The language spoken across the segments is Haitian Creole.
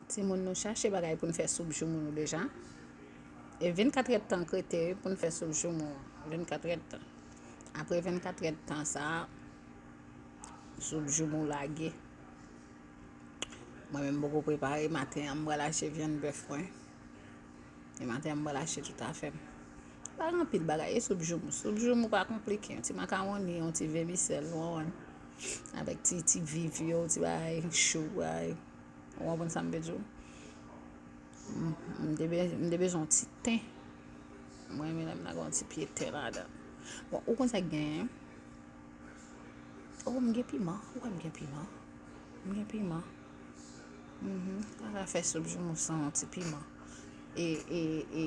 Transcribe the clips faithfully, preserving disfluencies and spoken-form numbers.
Timoun, nou chache bagay pou n fè soup joumou nou deja. E vennkat èdtan k rete wi pou n fè soup joumou an. Vennkat èdtan. Apre vennkat èdtan sa a, soup joumou lage. Mwen menm m poko prepare, maten an m pral achte vyann bèf mwen. E maten an m pral achte tout afè m. Pa gen anpil bagay, e soup joumou. Soup joumou pa konplike. Yon ti makawoni, yon ti vèmisèl, ou konprann. Avèk ti, ti viv yo, ti bagay chou, bagay. Ou konprann sa m vle di w? M, m te be-, m te bezwen yon ti ten. Mwen renmen lè m lage yon ti pye ten ladan. Bon, ou konn sa k genyen? Oh, m gen piman. Ou wè m gen piman? M gen piman. Mhm. Pa ka fè soup joumou san yon ti piman. E, e, e,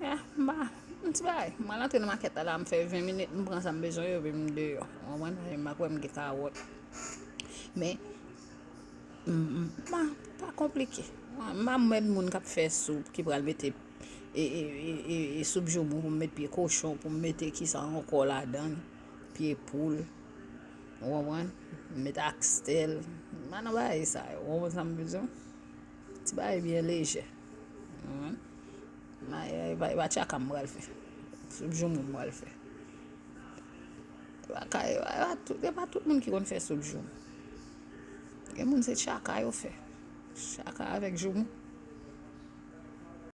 ya, m ba, yon ti bagay. M al antre nan makèt la, la, m fè ven minit, m pran sa m bezwen yo, epi m deyò. Ou konprann? E m pa kwè m gen kawòt. Men, m, m, pa, pa konplike. M pa mèt moun k ap fè soup, ki pral mete e, e, e, e, e soup joumou pou m met pye kochon, pou m mete kisa ankò ladan l, pye poul, ou konprann? M met akstèl, m pa nan bagay sa yo, ou konprann sa m bezwen? Ti bagay byen lejè, ou konprann? Ma, e, e pa, e pa tchaka m pral fè, soup joumou m pral fè. E pa ka, e pa, e pa tout, e pa tout moun ki konn fè soup joumou. Gen moun se tchaka yo fè, tchaka avèk joumou.